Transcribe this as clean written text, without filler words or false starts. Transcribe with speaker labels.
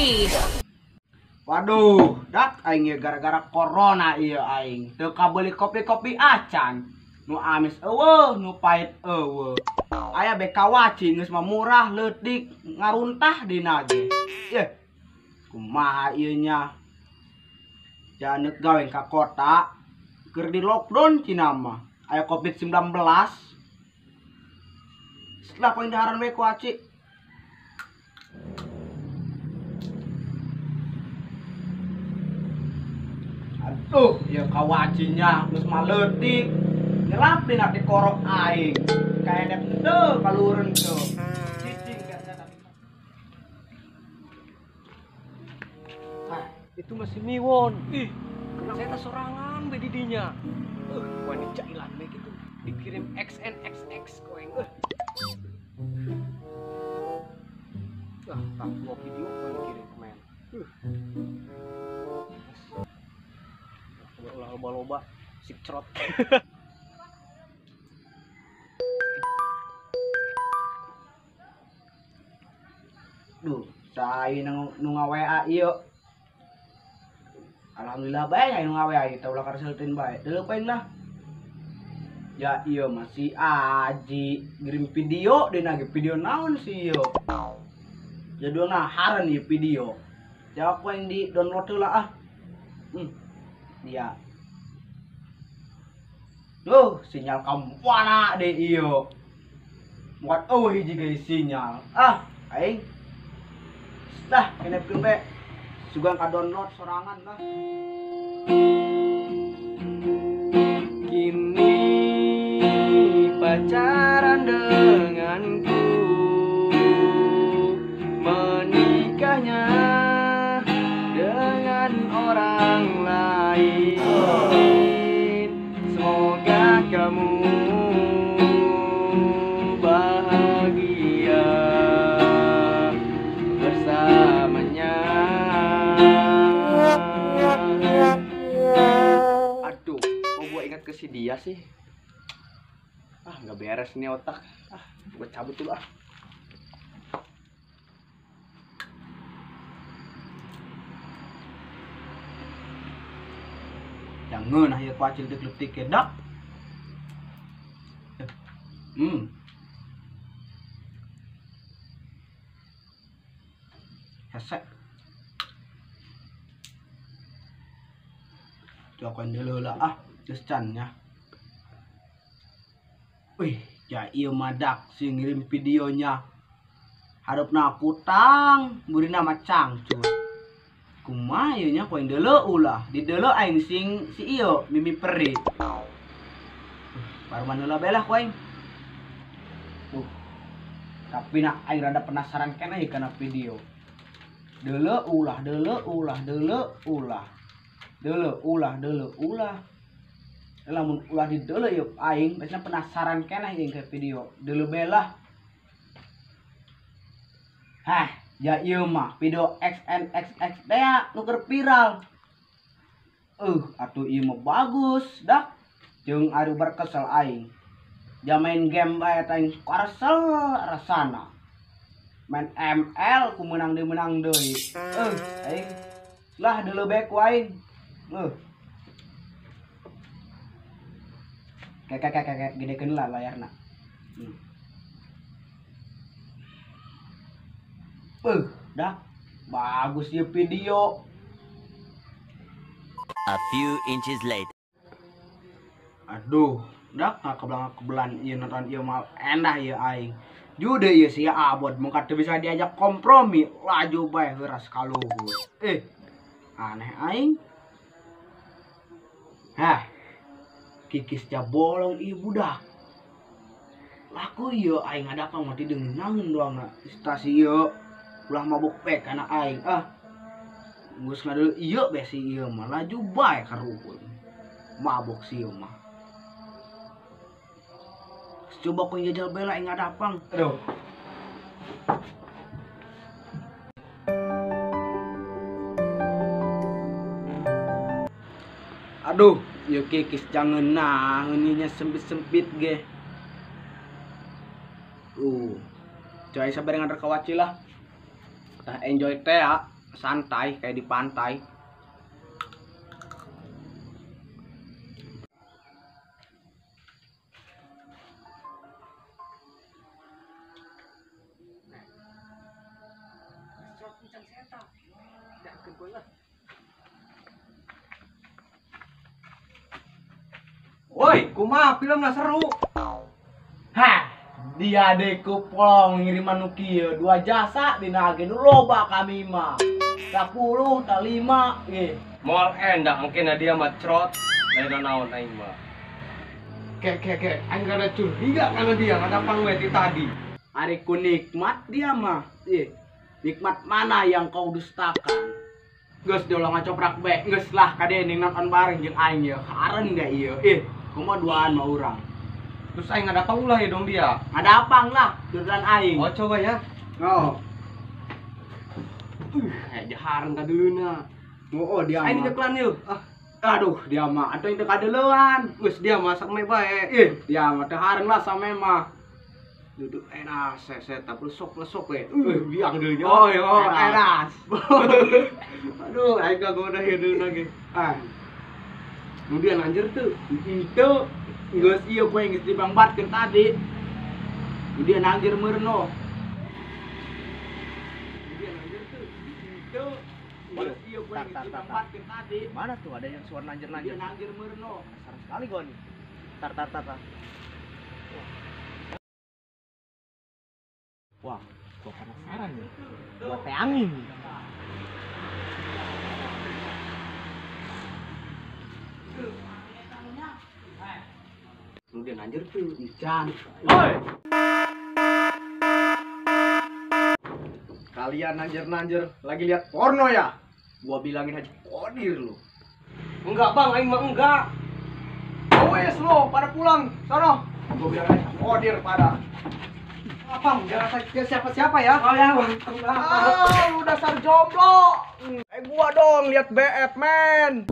Speaker 1: 3.
Speaker 2: Waduh, dak aing ieu gara-gara corona ieu aing. Teu kabeuli kopi-kopi acan. Nu amis eueuh, nu pahit eueuh. Aya be kawaci geus mah murah leutik ngaruntah dina ge. Yeuh. Kumaha ieu nya? Janeuk gawe ka kota keur di lockdown cina mah. Aya Covid-19. Setelah poin daharan we ku aci. Aduh, ya kawacinya geus mah leutik. Nyelap dina di korok aing. Kaenet henteu kaluhureun teu. Cicing biasa tapi.
Speaker 3: Ah, itu masih miwon. Ih, saya tak sorangan be didinya. Wani jailan be gitu. Dikirim XNXX koeng. Ah, tak gua video gua dikirim komen. Ulah loba-loba sik cerot.
Speaker 2: Duh, saya nu nga-WA ieu. Alhamdulillah bae nu nga-WA ieu teh ulah karseltin bae. Deuleu paing lah. Ya ieu masih Aji ngirim video dina ge video naon sih ieu. Jadulna haren ieu video. Jawab ku yang di download heula ah. Dia. Duh, sinyal kamu mana deh iyo. Muat oh hiji ge sinyal. Ah, aing. Dah, kenepkeun bae. Sugan ka download sorangan lah.
Speaker 3: Kini pacaran denganku, menikahnya dengan orang lain. Semoga kamu bahagia bersamanya. Aduh, kok gue ingat ke si dia sih? Ah, nggak beres nih otak. Ah, gue cabut dulu ah.
Speaker 2: Jangan akhir kuacil detik kedak. Hesek. Cokoin dulu lah ah, terus cannya. Wih, ya iya madak sih ngirim videonya. Harapna kutang, burina macang cuy. Kumaha ieu nya poin deuleu ulah, di deuleu aing sing si ieu mimi peri. Baru manula belah ku aing. Tapi nak aing rada penasaran keneh kana video. Deuleu ulah, deuleu ulah, deuleu ulah. Deuleu ulah, deuleu ulah. Lamun ulah di deuleu ieu aing biasana penasaran keneh jeung ke video. Deuleu belah. Hah, ya ieu mah video XNXX teh nu keur viral. Atuh ieu mah bagus dah. Jeung ari berkesel aing. Ja main game bae teh aing karesel rasana. Main ML ku meunang deui menang deui. Aing lah deuleu bae ku aing. Kayak gedekeun lah layarna. Dah bagus ya video.
Speaker 4: A few inches later.
Speaker 2: Aduh, dah kebelan ieu nonton ieu mah endah ieu aing. Jude ieu sia abot mung teu bisa diajak kompromi, laju bae heuras kaluhur. Aneh aing. Hah. Kikis jabolong ieu budak. Laku ieu aing ngadapang mah dideungeun doang na stasi ieu. Ulah mabuk pe kana aing ah. Geus ngadeuleu ieu be si ieu mah laju bae karuhun. Mabok si ieu mah. Coba ku jajal bela aing ngadapang. Aduh. Aduh, ieu kikis jangan nah nya sempit-sempit ge. Coy sabar nganter kawaci lah. Tah enjoy teh ya. Santai kayak di pantai.
Speaker 3: Woi, kumaha filmna seru.
Speaker 2: Hah, dia deku polong ngiriman nu kieu, 2 jasa dina ge nu loba kami mah. 10 ta 5 ge.
Speaker 3: Moal endah engkena dia mah crot, lain naon aing mah. Ke aing kada curiga kana dia, ngadapang we ti tadi.
Speaker 2: Ari ku nikmat dia mah. Ih, nikmat mana yang kau dustakan? Geus diolah ngacoprak be, geus lah kade ning nonton bareng jeung aing ye. Haren da ieu. Ih, kumaha duaan mah urang.
Speaker 3: Terus aing ngadapang ulah ya dong dia.
Speaker 2: Ngadapang lah, dudulan aing.
Speaker 3: Oh, coba ya.
Speaker 2: Oh.
Speaker 3: Jaharen kadeuleuna.
Speaker 2: Oh, dia mah.
Speaker 3: Aing nyeklan yeuh. Ah,
Speaker 2: aduh, dia mah atuh teu kadeuleuan.
Speaker 3: Geus dia masak me bae.
Speaker 2: Ih, dia mah teu haren lah same mah.
Speaker 3: Duduk enas, set lesok-lesok we. Biang deui nya.
Speaker 2: Oh, yo, enas.
Speaker 3: Aduh, aing kagoda ieu deui ge.
Speaker 2: Ah.
Speaker 3: Nu dia anjir teu.
Speaker 2: Itu geus ieu kowe geus dibangbatkeun tadi. Nu dia nanjir meureun. Nu dia nanjir teu. Itu geus ieu kowe geus dibangbatkeun tadi.
Speaker 1: Mana tuh ada yang suara nanjir-nanjir?
Speaker 2: Dia nanjir meureun.
Speaker 1: Penasaran sekali gua nih. Tar tar tar. Wah, gua penasaran nih. Gua teangin.
Speaker 3: Nu dia nanjir tuh.
Speaker 2: Ican.
Speaker 3: Oi.
Speaker 1: Kalian nanjir-nanjir lagi lihat porno ya? Gua bilangin Haji Kodir lu.
Speaker 3: Enggak, Bang, aing mah enggak.
Speaker 1: Wes lo, pada pulang sono. Gua bilangin Haji Kodir pada.
Speaker 3: Bang, jangan sakit siapa-siapa ya.
Speaker 2: Oh ya, Bang.
Speaker 1: Ah, lu dasar jomblo. Gua dong lihat BF, men.